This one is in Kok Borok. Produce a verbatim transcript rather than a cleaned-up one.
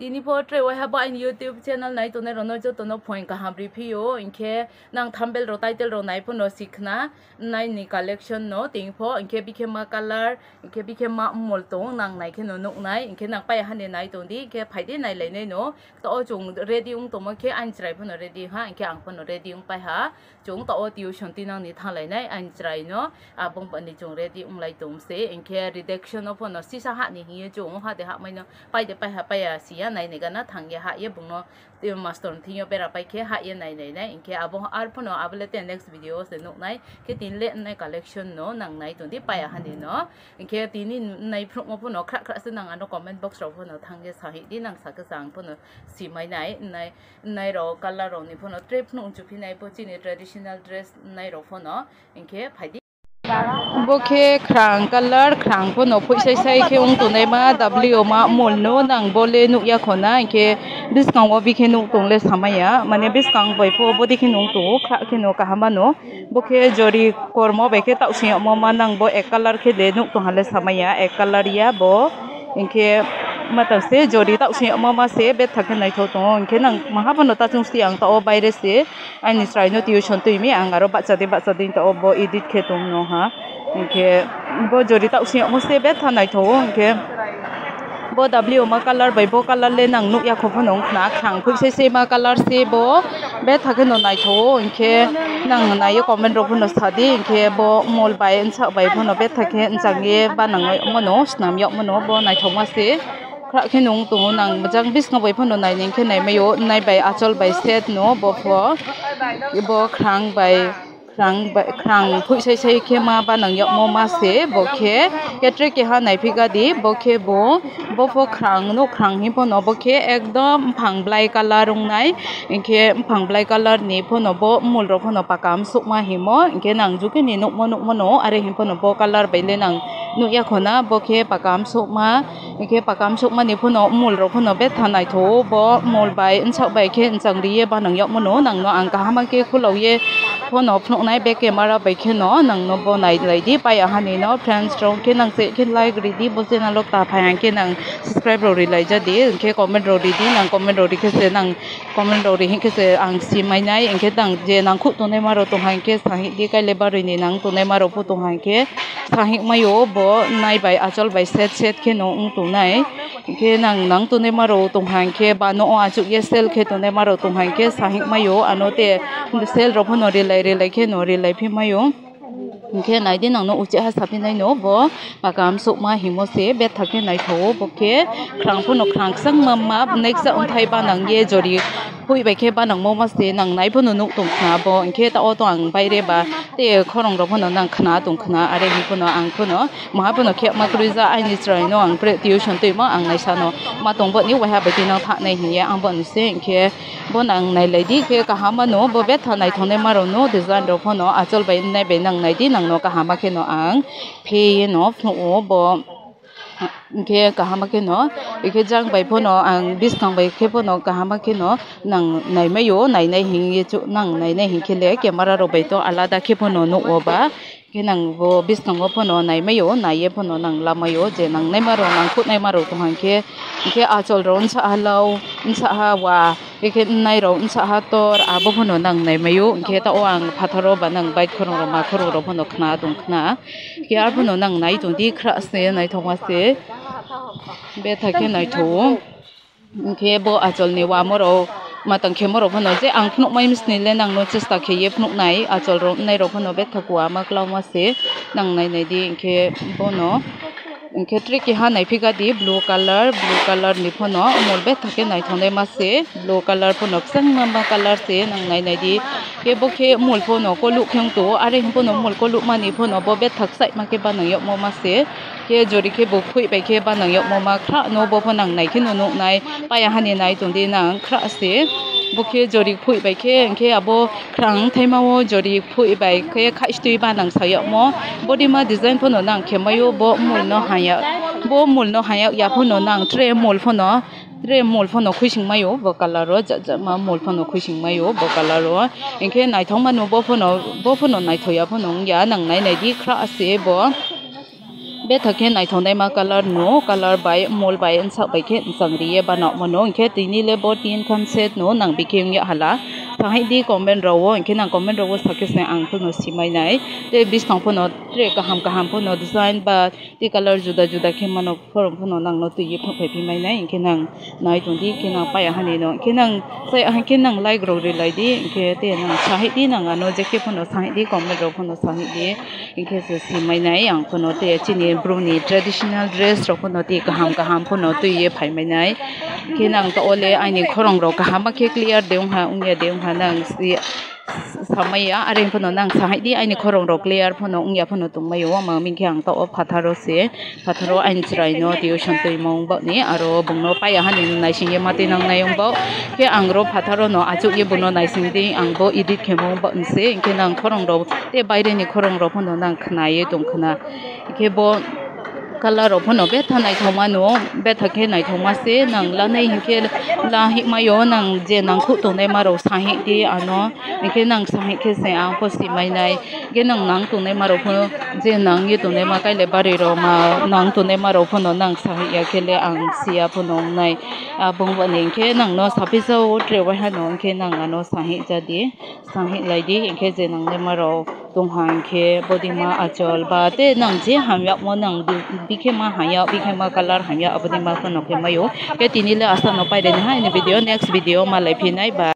Tini pho tre waiha bo aini YouTube channel nai tongnai rokno jotono phoing kaham riphiyo, hinkhe nang thumbnail rok, title rok nai phano sikhna nai ni collection no tini pho, hinkhe bikhe ma color, hinkhe bikhe ma mol tong nang nai kheno nuknai, hinkhe nang paiya hani nai tongdi, hinkhe phaidi nai lainai no. To o chwng ready wng tongma khe aini chwrai phano ready ha, hinkhe ang phano ready wng paiha. Chwng to o tuition tinangni thanglainai aini chwraino, aboni chwng ready wnglai tongse, hinkhe redaction no phano sisa hani hiye chwng hade hamaino paide paiha paiya siya naini gana thangya haye bungno, tei master ni thingyo bera paikhe haye nai nai nai, hinkhe abo ar phano abole te next video se nuknai, khe tinle wngnai collection no nang nai tongdi paiya hani no, hinkhe tini nai phunukma phano khra khra se nang ano comment box rok phano thangye sahidi nang sakhe sa ang phano simai nai, nai, nai rok color rok ni phano tre phunuk chuphinai bo chini traditional dress nai rok phano. Hinkhe phaidi. Bo khe khrang color, khrang phano phuisai sai khe wng tongnai ma W ma mol no nang bole nukya khona, hinkhe bwskango bikhe nuk tongle samaya, mane bwskang bai pho bodi khe nung tongo, khra khe no kaham mano. Bo khe jori kormo bai khe tausiyamo ma nang bo ek color khe de nuk tong hale samaya, ek color ya bo. Hinkhe matang se jori tausiyamo ma se bethak khe naithok tongo, hinkhe nang maha phano ta chwng si ang ta o baire se. Aini chwraino tuition twi mi ang aro bacha de bacha de ta o bo edit khe tong no ha. Hinkhe bo jori tausiyamo se betha naithogo, hinkhe bo W ma color bai bo color le nang nukya kho phano wngkha na, khrang phuisai se ma color se bo betha khe no naithogo, hinkhe nang naiyo comment rok phano sadi, hinkhe bo mol bai nsak bai phano betha khe nchang ye banang mano, swnam yag mano, bo naithokma se. Khra khe nung tongo nang jang biskango bai phano nai ning khe nai maio, nai bai achol bai set no bo pho, bo khrang bai, khrang bai, khrang phuisai sai khe ma banang yagmo ma se bo khe, khe tre keha nai phika di bo khe bo, bo pho khrang no khrang hi phano bo khe ekdom buphang blai color wngnai, hinkhe buphang blai color ni phano bo mol rok phano pakam sukma himo, hinkhe nang jukhe ni nukmo nukmo no are hi phano bo color bai le nang nukya khona bo khe pakam sukma. Hinkhe pakam sukmani phano mol rok phano betha naithogo, bo mol bai nsak bai khe nchang riye banang yagmano nangno ang kaham khe khulauye phano phunuknai be camera bai kheno nangno bo nai lai di paiya hani no. Friends rok khe nang che khe like ri di, bo channel rok ta phai hang khe nang subscribe rok ri lai ja di, hinkhe comment rok ri di, nang comment rok ri khe se nang comment rok ri hinkhe se ang si mai nai, hinkhe tang je nang khuk tongnai ma rok tong ha hinkhe sahik di, kaile barwi ni nang tongnai ma rok bo tong ha hinkhe sahik maio bo nai bai achol bai set set kheno wng tongnai, hinkhe nang nang tongnai ma rok tong ha hinkhe ba no o achuk ye sell khe tongnai ma rok tong ha hinkhe sahik maio ano te sell rok phano rilai rilai kheno rilai phi maio. Hinkhe naidi nangno uchi ha saphinai no bo pakam sukma himo se betha khe naithogo bo khe khrang phano khrang kwchangma ma neksa wngthai banang ye jori phui bai khe banangmo ma se nang nai phano nuk tong khna bo hinkhe ta o to ang baire ba te khorang rok phano nang khna tong khna are hi phano ang phano maha phano khekma kwrwi ja aini chwrai no ang pre tuition twi ma ang naisano ma tong bo ni waiha bai twi nang thanai hinya ang bo ni se hinkhe. Bo nang nailai di khe kaham mano, bo betha naithoknai ma rokno design rok phano achol bai wngnai bai nang nai di, nangno kaham ma kheno ang phe no phnuo bo. Hinkhe kaham ma kheno, hinkhe jang bai phano ang biskang bai khe phano kaham ma kheno nang nai maio, nainai hinkhe nang nainai hinkhe le camera rok bai to alada khe phano nugo ba. Khe nang bo biskango phano nai maio, naiye phano nang lamaio, je nang naima rok, nang khuk naima rok tong hang khe, hinkhe achol rok wngsa ha lau, wngsa ha wa, hinkhe wngnai rok wngsa ha tor, abo phano nang nai maio, hinkhe ta o ang phatharo ba nang bike khorang rok ma khorang rok phano khna tong khna, hinkhe ar phano nang nai tong di khra se naithokma se, betha khe naithogo. Hinkhe bo achol ni wamo rok matang khe morok phano je ang phunuk mai misni le nang no chesta khe ye phunuk nai achol rok wngnai rok phano betha kua ma kwlangma se nang nai nai di hinkhe bono hinkhe tre keha nai phika di blue colour, blue colour ni phano mol betha khe naithok nai ma se blue colour phano kwchangma ma colour se nang nai nai di khe bo khe mol phano koluk khe wng tongo are hwn phano mol koluk mani phano bo betha kwchai ma khe banang yokmo ma se. Khe jori khe bo phui bai khe banang yokmo ma khra no bo pho nang nai khe no nuk nai paya hani nai tong di nang khra se. Bo khe jori phui bai khe hinkhe abo khra wng thaima o jori phui bai khe khaistwi banang sa yokmo. Body ma design pho no nang khe maio bo mul no haya, bo mul no haya ya pho no nang tre mul pho no, tre mul pho no khuising maio bo colour o, jat jat ma mul pho no khuising maio bo colour o. Hinkhe naithok mano bo pho no, bo pho no naithok ya pho no wng ya nang nai nai di khra se bo. Betha khe naithoknaima colour no, colour bai mol bai bwsak bai khe bwchang riye bana omo no. Hinkhe tini le bo tin khan set no nang bikhe wngya hala. Sahai di comment rok o, hinkhe nang comment rok o sakhe se ang phano simai nai. Tei bisong phano tre kaham kaham phano design ba tei colour juda juda khe mano, khorang phano nang no twiwi phai phi mai nai, hinkhe nang nai tong di, hinkhe nang paiya hani no, hinkhe nang sai, hinkhe nang like rok rilai di, hinkhe tei nang sahai di, nang ano je khe phano sahai di, comment rok phano sahai di, hinkhe se simai nai ang phano tei chini bru ni traditional dress rok phano tei kaham kaham phano twiwi phai mai nai, hinkhe nang to ole aini khorang rok kaham khe clear de wngha, wngya de wngha, nang si samaya, are phano nang sahai di, aini khorang rok clear phano wngya phano tongmai o, omo hingkhe ang to o phatharo se, phatharo aini chwrai no tuition twi mung bani, aro bung no paiya hani naising ye mati nang nai wng bo, khe ang ro phatharo no achuk ye bung no naising di, ang bo edit khe mung bani se, hinkhe nang khorang rok tei baire ni khorang rok phano nang khna ye tong khna, hinkhe bo colour rok phano betha naithokma no, betha khe naithokma se, nang lanai hinkhe la hikmai o, nang je nang khuk tongnai ma rok sahai di ano, hinkhe nang sahai khe se ang pho simai nai, hinkhe nang nang tongnai ma rok phano je nang ye tongnai ma kaile bari rok ma nang tongnai ma rok phano nang sahai ya khe le ang siya phano wngnai, abong bani hinkhe nang no sapisa o tre wai hano hinkhe nang ano sahai ja di. Sang hik lai di, hinkhe je nang le ma rok tong ha, hinkhe bodima achol ba tei nang je hamya mo nang bi-, bikhe ma hamya, bikhe ma colour hamya, aboni ma phano khe mai o. Khe tini le aswk no paide ni hai ni video, next video ma lai phi nai ba.